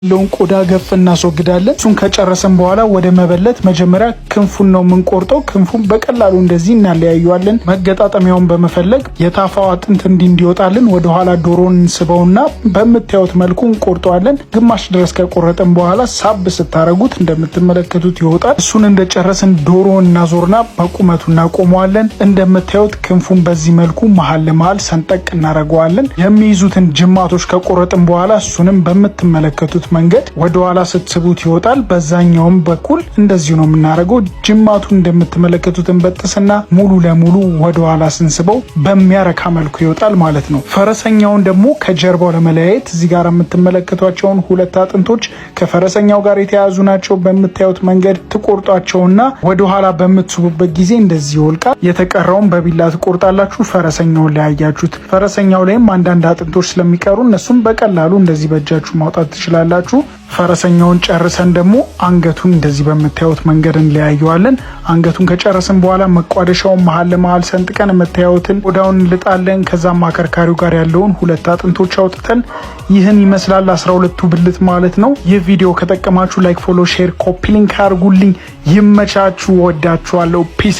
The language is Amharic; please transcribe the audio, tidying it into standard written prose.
ያለውን ቆዳ ገፍ እናስወግዳለን። እሱን ከጨረስን በኋላ ወደ መበለት መጀመሪያ ክንፉን ነው የምንቆርጠው። ክንፉን በቀላሉ እንደዚህ እናለያየዋለን። መገጣጠሚያውን በመፈለግ የታፋው አጥንት እንዲወጣልን ወደኋላ ዶሮን እንስበውና በምታዩት መልኩ እንቆርጠዋለን። ግማሽ ድረስ ከቆረጥን በኋላ ሳብ ስታረጉት እንደምትመለከቱት ይወጣል። እሱን እንደጨረስን ዶሮን እናዞርና በቁመቱ እናቆመዋለን። እንደምታዩት ክንፉን በዚህ መልኩ መሀል ለመሀል ሰንጠቅ እናደርገዋለን። የሚይዙትን ጅማቶች ከቆረጥን በኋላ እሱንም በምትመለከቱት መንገድ ወደኋላ ስትስቡት ይወጣል። በዛኛውም በኩል እንደዚሁ ነው የምናደርገው። ጅማቱን እንደምትመለከቱት እንበጥስና ሙሉ ለሙሉ ወደኋላ ስንስበው በሚያረካ መልኩ ይወጣል ማለት ነው። ፈረሰኛውን ደግሞ ከጀርባው ለመለያየት እዚህ ጋር የምትመለከቷቸውን ሁለት አጥንቶች ከፈረሰኛው ጋር የተያያዙ ናቸው። በምታዩት መንገድ ትቆርጧቸውና ወደኋላ በምትስቡበት ጊዜ እንደዚህ ይወልቃል። የተቀረውን በቢላ ትቆርጣላችሁ። ፈረሰኛውን ለያያችሁት። ፈረሰኛው ላይም አንዳንድ አጥንቶች ስለሚቀሩ እነሱም በቀላሉ እንደዚህ በእጃችሁ ማውጣት ትችላላችሁ። ፈረሰኛውን ጨርሰን ደግሞ አንገቱን እንደዚህ በምታዩት መንገድ እንለያየዋለን። አንገቱን ከጨረስን በኋላ መቋደሻውን መሀል ለመሀል ሰንጥቀን የምታዩትን ቆዳውን እንልጣለን። ከዛም አከርካሪው ጋር ያለውን ሁለት አጥንቶች አውጥተን ይህን ይመስላል 12ቱ ብልት ማለት ነው። ይህ ቪዲዮ ከጠቀማችሁ like፣ follow፣ share፣ copy link አድርጉልኝ። ይመቻችሁ። ወዳችኋለሁ። Peace።